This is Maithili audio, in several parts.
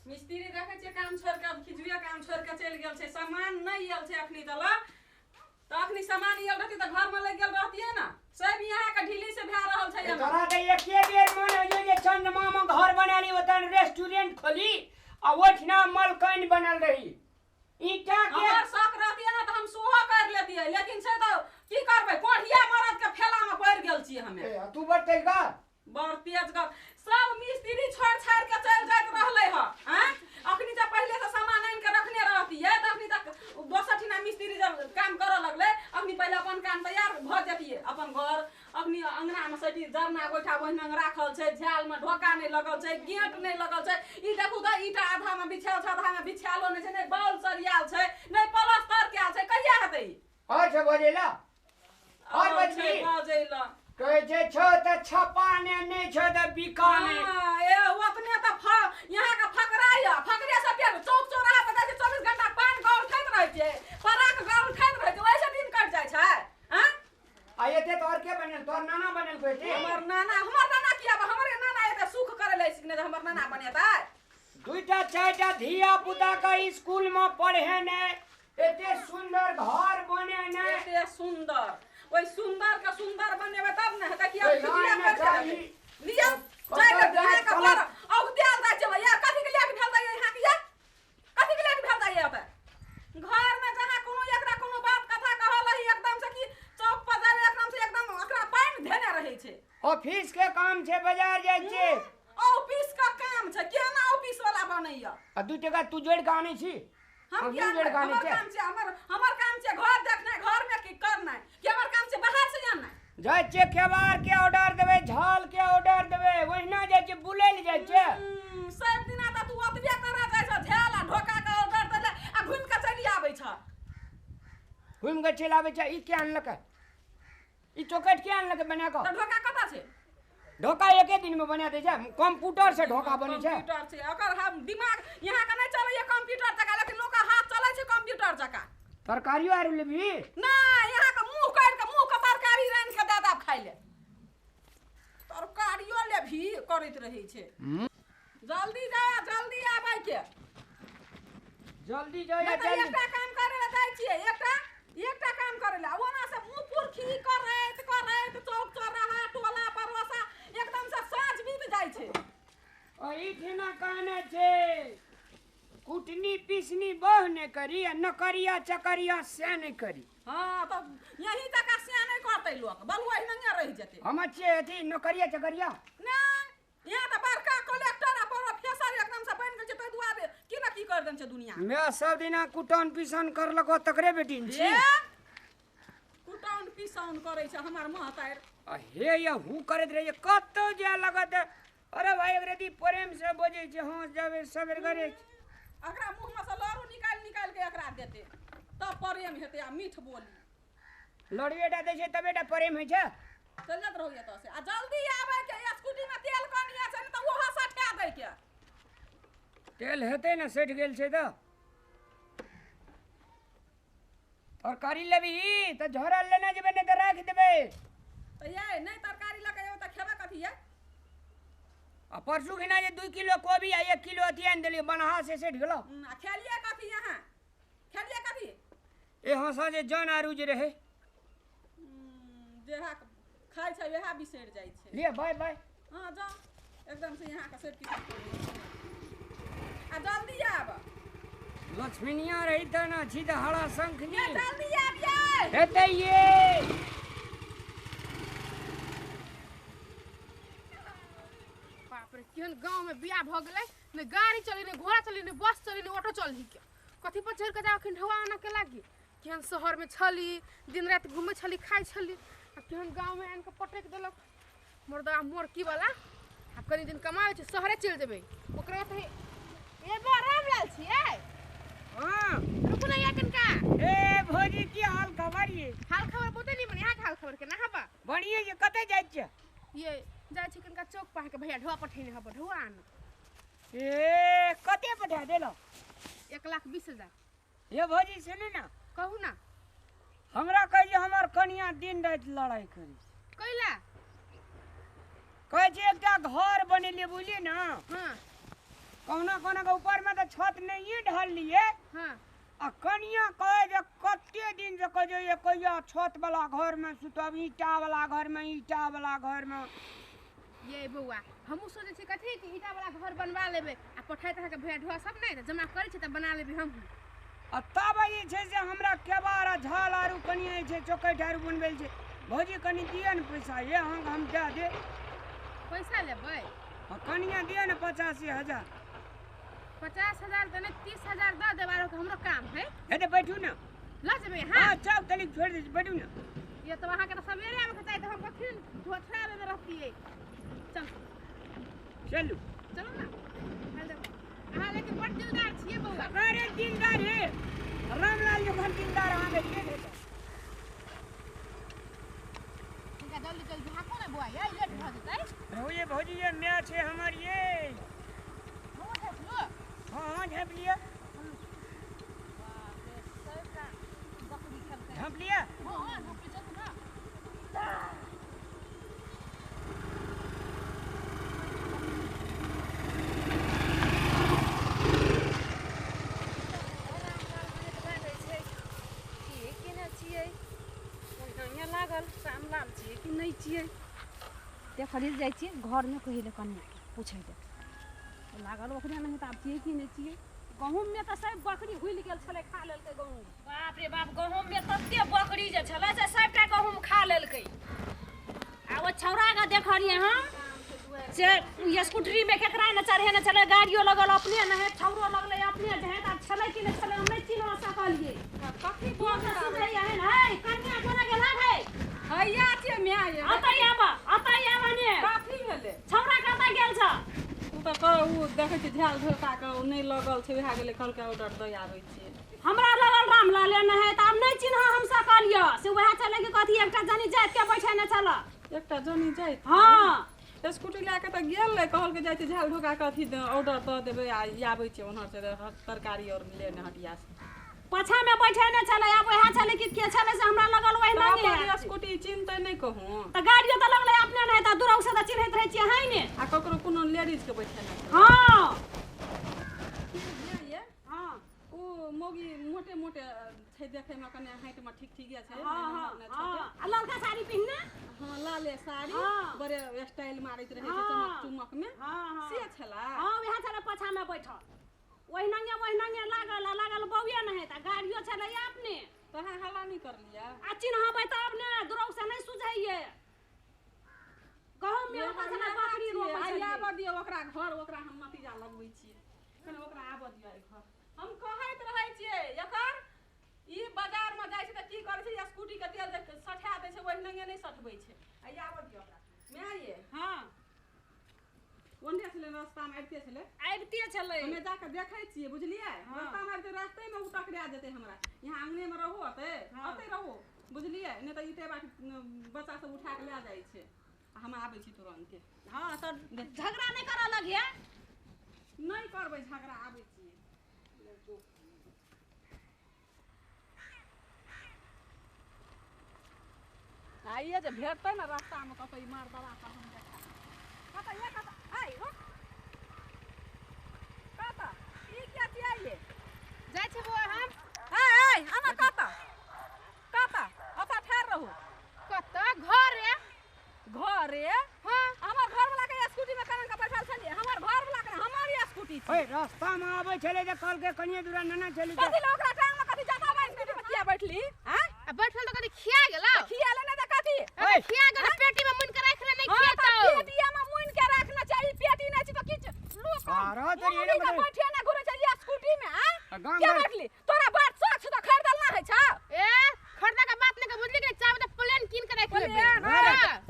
मिस्त्री देखै छियै काम छोड़ि कऽ खिजुए काम छोड़ि कऽ चलि गेल छै, सामान नहि आयल छै अखनी तलक। तऽ अखनी सामान आयल रहती तऽ घरमे लागि गेल रहतियै ने। सब यहाँ के ढीली से भए रहल छै। तोरा तऽ एके बेर मन होइए जे चंद्रमा में घर बना ली, ओतऽ रेस्टोरेंट खोली आ ओहिठिना मलकाइन बनल रही। ईटा के हमर शौक रहतियै ने तऽ हम सेहो कर लेतियै, लेकिन से तऽ की करबै, कोढ़िया मरद के फेला में पड़ि गेल छियै हमे। ए, तू बड़ तेज कर, बड़ तेज कर। सब मिस्त्री छोड़ि छाड़ि के चलि जाइत रहलै हँ। आँय, अखनी जब पहिले से सामान आनि के रखने रहतियै तऽ अखनी तक दोसर ठिना मिस्त्री जब काम करऽ लगलै, अखनी पहिले अपन काम तैयार भऽ जतियै। अपन घर अखनी अंगना में सटी जरना गोइठा ओहिना राखल छै, झाल में ढोका नहि लगल छै, गेट नहि लगल छै। ई देखू तऽ ईटा आधा में बिछायल छै, आधा में बिछायलो नहि छै, नहि बॉल सरियाल छै, नहि प्लास्टर कयल छै। कहिया हेतै ई? और छै बजैला, और और बजबी? छै बजैला। कहै छै छौ तऽ छपा ने, नहि छौ तऽ बिका ने। हाँ, ए ओतने तऽ यहाँ के फकरा या फकरे से पेट चौक चौराहा पर जाइ छै, 24 घंटा पान गौल खाइत रहै छै, पराक गौल खाइत रहै छै, ओहिसे दिन कटि जाइ छै। आँ? आ एते तोहर के बनेल? तोहर नाना बनेल कोइ एते? हमर नाना, हमर नाना किया हमरे नाना एते सुख करै लए सिखने जे हमर नाना बनेतै। दुईटा चारिटा धिया पुता के स्कूल में पढ़े ने, एते सुंदर घर बने ने। एते सुंदर, ओहि सुंदर के सुंदर बनेबै तब ने हेतै कि आब ओहि खिचड़िया लाइन करि चाही। देबै। लिअ, कतऽ जाय के जाय यहाँ के कलक। घर, औगतियाल जाइ छै भैया, कथी के लेट भेल जाइए यहाँ के, या? कथी के लेट भेल जाइए ओतऽ? घर में जहाँ कोनो एकरा कोनो बात कथा कहल रही एकदम से कि चौक पर जाय एकदम से एकदम एकरा पानि धेने रहै छै। ऑफिस के काम छै, बाजार जाइ छै। ऑफिस के काम छै, केना ऑफिस वाला बनैया? आ 2 टका तू जोड़ि के आनै छी? हम हम किया जोड़ि के आनै हमर छियै? काम छै, हमर काम छै घर देखनाइ, घर में की करनाइ, कि हमर काम छै बाहर से आननाइ? जाइ छियै केबाड़ के ऑर्डर देबै, झाल के ऑर्डर देबै, ओहिना जाइ छियै बुलै लए जाइ छियै। सब दिना तऽ तू ओतबे करऽ जाइ छह, झाल आ ढोका के ऑर्डर दै लए आ घुमि के चलि आबै छह। घुमि के चलि आबै छै। ई के आनलकै? ई चौखट के आनलकै बना कऽ? तऽ ढोका कतऽ छै? ढोका एके दिन में बना दै छै, कंप्यूटर से ढोका बनै छै। कंप्यूटर छै, ओकर हम दिमाग यहाँ के नहि चलैया कंप्यूटर जकाँ, लेकिन लोक के हाथ चलै छै कंप्यूटर जकाँ। तरकारियो आर लेबही? नहि, यहाँ के मुँह काटि के मुँह के तरकारी रान्हि के दए देब खाइ ले। तरकारियो लेबही करैत रहै छै। जल्दी जा, जल्दी आबै के। जल्दी जा, नहि तऽ जल्दी। एकटा काम करै लए जाइ छियै, एकटा काम करै लए, ओना से मुँह पुरखी करैत करैत चौक चौराहा टोला पड़ोसा एकदम से साँझ बीत जाइ छै। एहिठिना कहने छै कुटनी पिसनी बह नहि करी आ नकरिया चकरिया से नहि करी। हाँ, तऽ यही तक से नहि करतै लोक, बलुआ एहिना रहि जेतै। हम छियै अथी नौकरिया चकरिया। नहि, यहाँ तऽ बड़का कलेक्टर आ प्रोफेसर एकदम से बनि गेल छै, ताहि दुआरे की ने की कर देने छै दुनिया। मैं सब दिना कुटन पिसन करलको तकरे बेटी छी। ए, कुटन पिसन करै छै हमर महतारि। आ हे या हु करैत रहै, कतौ जाय लगत। अरे भाई, एकरे दी प्रेम से बजै छै, हँ जाबे सबेर करे। एकरा मुँह में से लड़ू निकालि निकालि के एकरा देतै तब प्रेम हेतै आ मीठ बोली। लड़ुएटा दै छै तबेटा प्रेम होइ छै। चलि जाइत रहू एतऽ से आ जल्दी आबै के, स्कूटी में तेल कनिया छै ने तऽ ओहो सठा दै के। तेल हेतै ने, सठि गेल छै तऽ। तरकारी लेबही तऽ झोरा लेने जेबै, नहि तऽ राखि देबै। तऽ यै नहि तरकारी लऽ के एबै तऽ खेबै कथी यै? आ परसू खिना जे 2 किलो कोबी आ 1 किलो अथी आनि देलियै, बनहा से सठि गेलौ। आ खेलियै कथी अहाँ? खेलियै कथी? ए हँसा जे जन आरू जे रहै। जेहा खाइ छै वएह बिसरि जाइ छै। लिअ बाय बाय। हाँ जाउ, एकदम से यहाँ के सठि के आ जल्दी आब। लक्ष्मीनिया रही तऽ ने छी तऽ हरा शंखनी। ये जल्दी आब यै। हेतै ये। बाप रे, केहन गाँव में बियाह भऽ गेलै, ने गाड़ी चली, ने घोड़ा चली, ने बस चली, ने ऑटो चली। कथी पर चढ़ि कऽ जाउ अखन ढौआ आनऽ के लागी? केहन शहर में छली, दिन राति घूमै छली, खाइ छली, आ केहन गाँव में आनि कऽ पटकि देलक मर्दा मोरकी वाला। आब कनि दिन कमाबै छै, शहरे चलि जेबै। ओकरा तऽ ए बा रामलाल छियै। हाँ। रुकू ना यहाँ कनिका। ए भौजी, की हाल खबर ये? हाल खबर बहुते निमन, यहाँ के हाल खबर केना हबा? बढ़िए ये, कतऽ जाइ छियै? ये जाइ छी कनिका चौक पर, अहाँके भैया ढौआ पठेने हबा, ढौआ आनऽ। ए कते पठा देलौ? 1,20,000। ये भौजी सुनू ना। कहू ना। हमरा कहै छै हमर कनिया दिन राति लड़ाइ करै छै। कैला? कहै छै एकटा घर बनेलियै बुझलियै ने। हाँ। कहुना कोना कोना के ऊपर में त छत नहीं ढल लिए। हां आ कनिया कहे जे कते दिन से कहे जे कहिया छत वाला घर में सुतब, ईटा वाला घर में, ईटा वाला घर में। ये बौआ हमहूँ सोचै छी कथी कि ईटा वाला घर बनवा लेबै आ पठाइत अहाँके भैया ढोआ सब नहि तऽ जमा करै छी तऽ बना लेबै हमहूँ। आ तब जे छै से हमरा केबाड़ आ झाल आरू कनि जे छै चौकैठ आरू बनबै छै। भौजी कनि दिअ ने पैसा, ये अहाँके हम दए देब। पैसा लेबै? आ कनिया दिअ ने 85,000। 50,000 तऽ नहि, 30,000 दऽ देब, आरो हमरो काम है। हे तऽ बैठू ने। लऽ जेबै अहाँ? हँ चौ तनिक छोड़ि दै छी, बैठू ने। ये तऽ अहाँके तऽ सवेरे आबैके चाही, तऽ हम कखन ढोआ छोड़ा लेने रहतियै। चल चलू चलू ने। अहाँ लेकिन बड़ दिलदार छियै बौआ। अरे दिलदार हे रामलाल जखन दिलदार अहाँके के भेटत। जल्दी जल्दी हाँको ने बौआ, ये लेट भऽ जेतै। रहू ये भौजी, ये my छै हमर ये। हाँ हाँ झाँपि लिअ, झाँपि लिअ। हाँ झाँपि चलू ने। लागल छियै कि नहि छियै देखलियै जाइ छियै घरमे कहै लए कनियाके पूछै लए लागल ओकरे नहि तऽ आब छियै कि नहि छियै। गहूँममे तऽ सब बकरी हुलि गेल छलै, खा लेलकै गहूँम। बाप रे बाप, गहूँममे तते बकरी जे छलै से सबटा गहूँम खा लेलकै। आ ओ छौड़ाके देखलियै हम से स्कूटरीमे केकरा ने चढ़ेने छलै, गाड़ियो लगल अपने नहि, छौड़ो लगलै अपने जे आब छलै कि नहि छलै हम नहि चिन्ह सकलियै। कथी है कनिया कोना गेल है? हैया छियै my. अतै आब, अतै आब ने। कथी भेलै? छौड़ा कतऽ गेल छ? ओ तऽ कह ओ देखै छियै झाल झोलका के ओ नहि लगल छै, वएह गेलै कहलकै ऑर्डर दऽ आबै छियै। हमरा लगल रामलाले नहि तऽ आब नहि चिन्ह हम सकलियै से वएह छलै कि कथी एकटा जनी जाति के बैठेने छल। एकटा जनी जाति? हाँ स्कूटी लए कऽ तऽ गेल रहै, कहलकै जाइ छै झाल ढोका के अथी ऑर्डर दऽ देबै आ आबै छियै ओन्हर से तरकारी आओर लेने हटिया से। पाछामे बैठेने छलै, आब वएह छलै कि के छलै से हमरा लगल ओहि नहि स्कूटी चिन्हतै नहि कहूँ तऽ गाड़ियो तऽ लगलै अपने नहि तऽ दूरौ से तऽ चिन्हैत रहै छियै है ने। आ ककरो कोनो लेडीज के बैठेने छलै। हाँ हाँ ओ मौगी मोटे मोटे छै देखैमे कने हाइटमे ठीक ठीक छै। हाँ आ ललका साड़ी पहिनने। हाँ लाले साड़ी बड़े स्टाइल मारैत रहै छै चमक चुमक मे से छला। हाँ वएह छलै पाछामे बैठल, ओहिनांगे ओहिनांगे लागल लागल बौए नहि तऽ गाड़ियो छलै अपने। तोरा हल्ला नहि करलियै? आ चिन्हबै तब ने, दूरौ से नहि सुझैये। गहूँममे ओतऽ छलै बकरी रोपै छलै। आबऽ दियौ ओकरा घर, ओकरा हम नतीजा लगबै छियै। कने ओकरा आबऽ दियौ एहि घर। हम कहैत रहै छियै एकर ई बाजारमे जाइ छै तऽ की करै छै, स्कूटीके तेल जे सठा दै छै ओहिनांगे नहि सठबै छै। आ आबऽ दियौ ओकरा। My ये। हाँ ओन्ने छलै रस्तामे आबिते छलै, आबिते छलै। हमे जाकऽ देखै छियै बुझलियै, रस्तामे आबिते रास्तेमे ओ टकरा जेतै हमरा। यहाँ आङ्गनेमे रहू, अतै अतै रहू बुझलियै, नहि तऽ ईटे बाटी बच्चा सब उठा कऽ लए जाइ छै। आ हम आबै छी तुरन्ते। हाँ तऽ झगड़ा नहि करऽ लगिहे। नहि करबै झगड़ा, आबै छियै। आइए जे भेटतै ने रस्तामे कतौ ई मर्दबा तऽ हम देखा कतऽ ये कतऽ आइ रुक कतऽ ई किया छियै ये? जाइ छी बौआ हम। आइ आना कतऽ कतऽ ओतऽ ठाढ़ रहू। कतऽ? घरे। घरे? हाँ हमर घरवला के स्कूटी में करण के बैठल छलियै, हमर घरवला के हमर स्कूटी छै। ओए रास्ता में आबै छलै तऽ कहलकै कनिये दूरा नना चली। कथी लए ओकरा टांग में कथी जाता बा स्कूटी में किया बैठली? हां आ बैठल तऽ कनी खिया गेलौ। खियाले नै तऽ कथी? ओए खिया गेल, पेटी में मुनि के राखले नै खियतौ। पेटिया में मुनि के राखना चाही, पेटी नै छै तऽ किछ लोक आरो तोरी एने के बैठे ना घुरै छै स्कूटी में। हां के बैठली? तोरा बात शौक छै तऽ खरीदल ना है छौ। ए खरीदा के बात नै के बुझली के चाहबै तऽ प्लेन कीन के राख लेबै।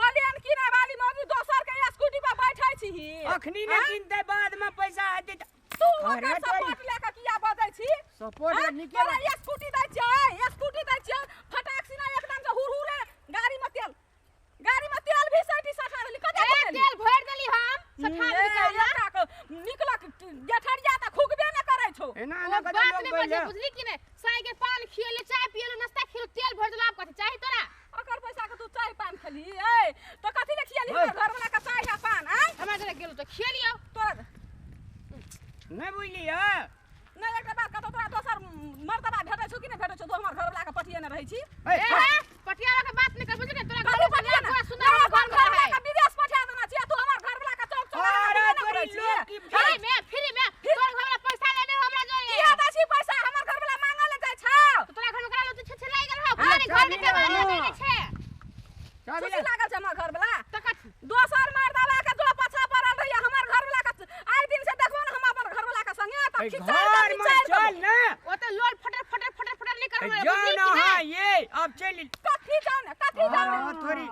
प्लेन कीनै वाली मौगी दोसर के स्कूटी पर बैठै छी। अखनी नै कीनतै, बाद में पैसा हेतै। तू ओकर सपोर्ट लए के किया बजै छी? सपोर्ट निके तोरा स्कूटी दै छियै, स्कूटी दै छियै, फटाक सिना एकदम से हुरहुरे गाड़ी में तेल, गाड़ी में तेल भी सटी सठा देली। कते तेल भरि देली हम सठा देली। एकटा के निकलक गेठरिया तऽ खुगबे नै करै छौ। एना एना बात नै बजै बुझली कि नै? साई के पान खिएले, चाय पिएले, नाश्ता खिएले, तेल भरि देला, आब कथी चाही तोरा? ओकर पैसा के तू चाय पान खेली? ए तऽ कथी ले खिएली हमर घर वाला के चाय आ पान? आय हमरा जरे गेलौ तऽ खिएलियौ तोरा। नहीं बुझलियै नहीं एकटा बात कतौ तोरा दोसर मर्तबा भेटै छौ कि नहि भेटै छौ तो हमर घरवला के पटिये ने रहै छी ए पटिया के बात नहीं कर बुझली ने तोरा घर घर सुंदर घर घर है विदेश पठा देना छी तू हमर घरवला के चौक चौराहा तोरी लोग की फ्री में तोर घरवला पैसा लेने हमरा जोरे किया दै छी पैसा हमर घरवला मांगल ले जाइ छौ तोरा घर में करा लो छे छे लागि गेल हौ पुरानी घर के जमाना देने छे खुशी लागल छै हमर घरवला त कथी दोसर मर्दवा के जो पाछा पड़ल रहिए हमर घरवला के आइ दिन से देखबो ने हम अपन घरवला के संगे त घर में चल ना ओ त लोल फटर फटर फटर फटर नहीं कर जो ना हां ये अब चल कथी जाओ ना कथी जाओ ना थोड़ी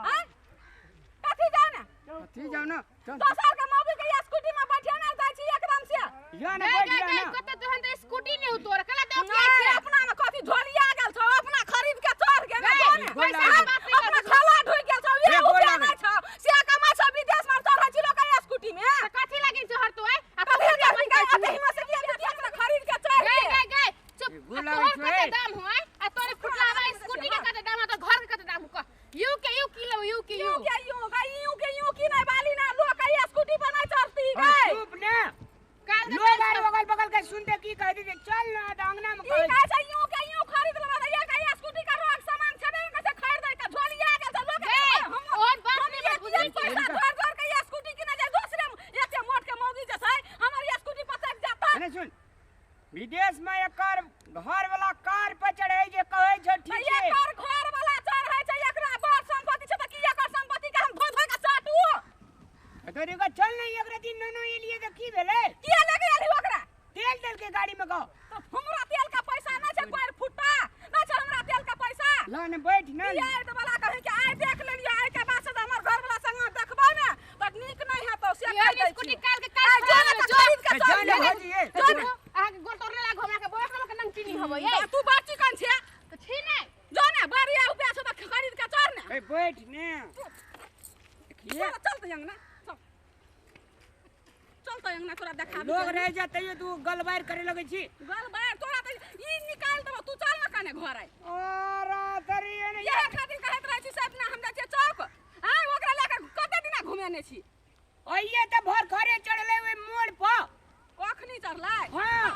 कथी जाओ ना कथी जाओ ना दोसर के मौगी के स्कूटी में बैठे ना जाइ छी एकदम से या ना बैठ जा ना कत तोहन त स्कूटी नहीं उतोर कला दो के छै अपना में कथी झोलिया गेल छौ अपना खरीद के चढ़ गेल ना पैसा अपना खाला ढुक गेल छौ ये रुपया नहीं छौ से कमा छौ विदेश में चढ़ै छी लोग के स्कूटी में त कथी लागी चढ़ तो आ कथी के अते हिम्मत से किया अपना खरीद के चढ़ गए गए गए चुप तोहर कते दाम हो आ तोरे फुटलावा स्कूटी के कते दाम आ तो घर के कते दाम हो you के you की लो you के you के you गा you के you की नहीं वाली ना लोग के स्कूटी पर नहीं चढ़ती गए चुप ना काल लोग आर बगल बगल के सुनते की कह दे चल ना अंगना में ई कहै छै you के you खरीद लेबै ये के स्कूटी का रोक सामान छबे के खरीद दे के झोलिया गेल छ लोग हम और बात नहीं बुझली पैसा धर धर के स्कूटी किने जाय दूसरे एते मोट के मौगी जे छै हमर स्कूटी पर चढ़ जाता अरे सुन विदेश में एकर घर वाला कार पर चढ़ै जे कहै छै ठीक छै एकर घर वाला चढ़ै छै एकरा बड़ संपत्ति छै त की एकर संपत्ति के हम धोइ धोइ के चाटू तोरी का चल नहीं एकरा दिन नो एलिए त की भेलै किया लगे एली ओकरा तेल तेल के गाड़ी में गो त हमरा तेल का पैसा नै छै कोइ फुटा नै छै हमरा तेल का पैसा ला ने बैठ ना ये त वाला कहै के आइ देख लेलियै आइ के बाद से हमर घर वाला संग देखबै ने त नीक नै हेतौ से ये कहि दै स्कूटी छी काल के काल जो ने खरीद के चल चल भौजी ए जो अहाँ के गोल तोड़ने लागो हमरा के बस के नंग चीनी हबो ये तू बात चिकन छे त छी नै जो ने बरिया रुपया छौ त खरीद के चढ़ ने ए बैठ ने चल चल त अंगना चल चल त अंगना तोरा देखा लोग रह जाते तू गलबार करे लगै छी गलबार तोरा त ई निकाल देबो तू चल न कने घर आइ अरे तरी ने यहे खातिर कहैत रहै छी सब ना हम जाइ छियै चौक आइ ओकरा लए के कते दिना घुमेने छी आइए त भर घरे चढ़ले ओइ मोड़ पर अखनी चढ़लै हां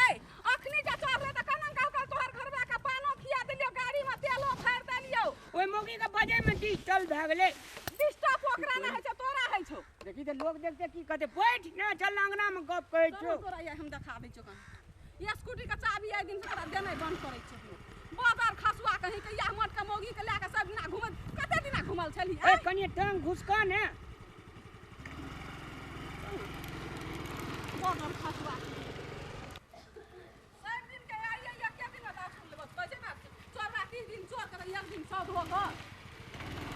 ए अखनी जे चढ़लै त कनन काल काल तोहर घरवा के पानो खिया देलियौ गाड़ी में तेलो भरि देलियौ ओइ मौगी के बजे में डिजिटल भए गेलै डिस्टर्ब ओकरा ना होइ छै तोरा होइ छौ देखी त लोग देखते की कहते बैठ ना चल अंगना में गप कहै छौ तोरा ये हम देखा दै छौ कन ये स्कूटी के चाबी आइ दिन से तोरा देनाइ बंद करै छौ बाजार खसुआ कहीं के या मोट के मौगी के लए के सब दिना घुमल कते दिना घुमल छली ए कनी टांग घुसका ने बाजार खसुआ सब दिन के आइए एके दिन दाम सुन लेबो कहै छै ना चोरवा 30 दिन चोर कर एक दिन सौ धो के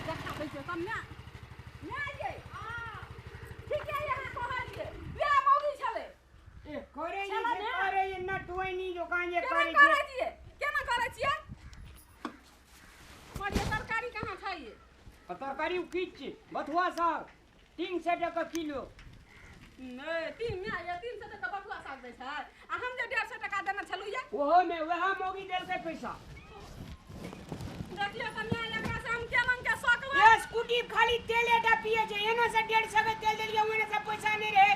देखा दै छौ तब ना ना आइए ठीक है यहाँ कहलिए वे मौगी छलै ए करे ये करे ये नटवैनी दुकान जे केना करे करै छियै केना करै छियै पर ये तरकारी कहाँ छै ये तरकारी की छी बथुआ साग 300 टका किलो नहि तीन में ये 300 टका बथुआ साग दै छै आ हम जे 150 टका देने छलहुँ ये ओहो में वएह मौगी देलकै पैसा देखियौ त my एकरा से हम केना के सकबै ये स्कूटी खाली तेले टा पिए छै एना से 150 के तेल देलियै ओने से पैसा नहीं रहे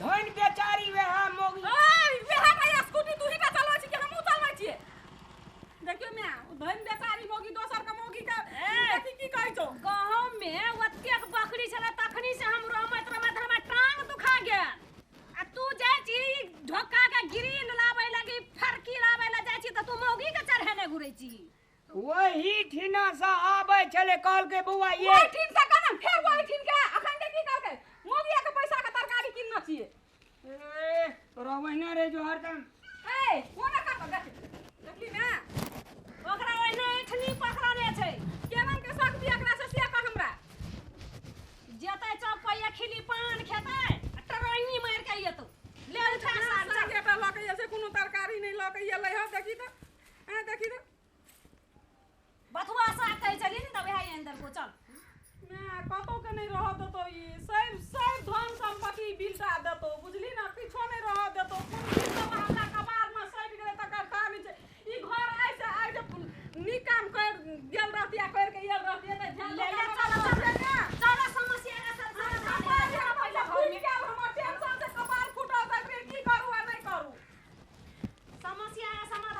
धन बेचारी वएह मौगी ओइ वएह टा ये स्कूटी तू ही टा चलबै छी कि हमहूँ चलबै छियै देखियौ my धन बेचारी मौगी दोसर के मौगी के देखी की कहै छौ गहूम में ओतेक बकरी छलै तखनी से हम रमैत रमैत हमरा टांग दुखा गेल आ तू जाइ छी ढोका के ग्रीन लाबै लगी फरकी लाबै ला जाइ छी त तू मौगी के चढ़ेने घुरै छी वही ठिना से आबै छलै कहलकै बौआ ये ओहि ठीन से कना फेर ओहि ठीन के अखन के की कहलकै मौगिया के पैसा के तरकारी किनना छियै ए तोरा ओहिना रहे जो हरदम ए ओना का देख देखली ना ओकरा ओहिना ऐठनी पकड़ने छै केना के सकबी एकरा से से कह हमरा जेतै चौक पर एक खिली पान खेतै आ टरैनी मारि के एतौ ले उठा साग चल। सागेटा लऽ के से कोनो तरकारी नहि लऽ के एलै हँ देखी तऽ आ देखी तऽ बथुआ साग कहै छली ने तऽ वएह आनि देलकौ चल मैं कतौ के नहि रह देतौ ई सब सब धन सम्पत्ति बिलटा देतौ बुझली ना किछो नहि रह देतौ कोन चीज सब हमरा कपार में सटि गेलै समस्या है।